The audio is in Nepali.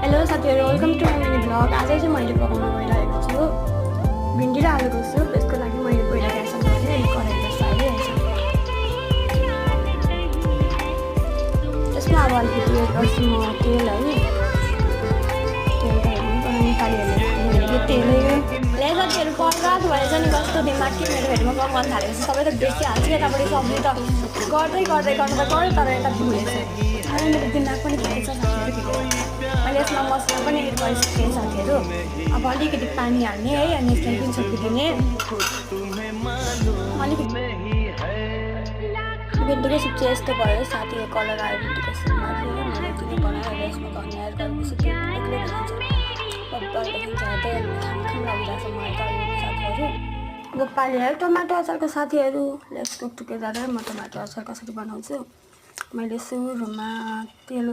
हेलो साथीहरु welcome to my mini blog. आज चाहिँ मैले पकाउन गइरहेको छु भिन्डी र आलुको सुप। यसको लागि मैले पहिला ग्यास अन गरेँ अनि कराई बसालेँ। त्यसमा अब अलिकति गर्छु म तेल है। तेल गरम नेपालीहरूले यो तेल ले साथीहरु परगात भएछ नि कस्तो दिमाग कि मेरो हेडमा पकाउन थालेको सबै त बिर्सिहाल्छ। यतापट्टि सब्जी त गर्दै गर्नु त गऱ्यो तर यता भुलेछ। अनि मेरो दिमाग पनि भुलेछ साथीहरु। मैले यसमा मसला पनि एड गरिसकेँ साथीहरु। अब अलिकति पानी हाल्ने है अनि यसलाई पनि सकिदिने। अलिकति भिन्डीको सुप चाहिँ यस्तो भयो साथीहरु। कलर आयो भिन्डीको सुपमा चाहिँ मैले यति नै बनाएर यसमा धनिया एड गरेपछि एक्लै खान्छ। बब्बरदेखि जाँदै खाम लागिरहेछ मलाई त साथीहरु। अब पाली आयो टमाटर अचारको साथीहरु। Let's cook together. म टमाटर अचार कसरी बनाउँछु मैले सुरुमा तेल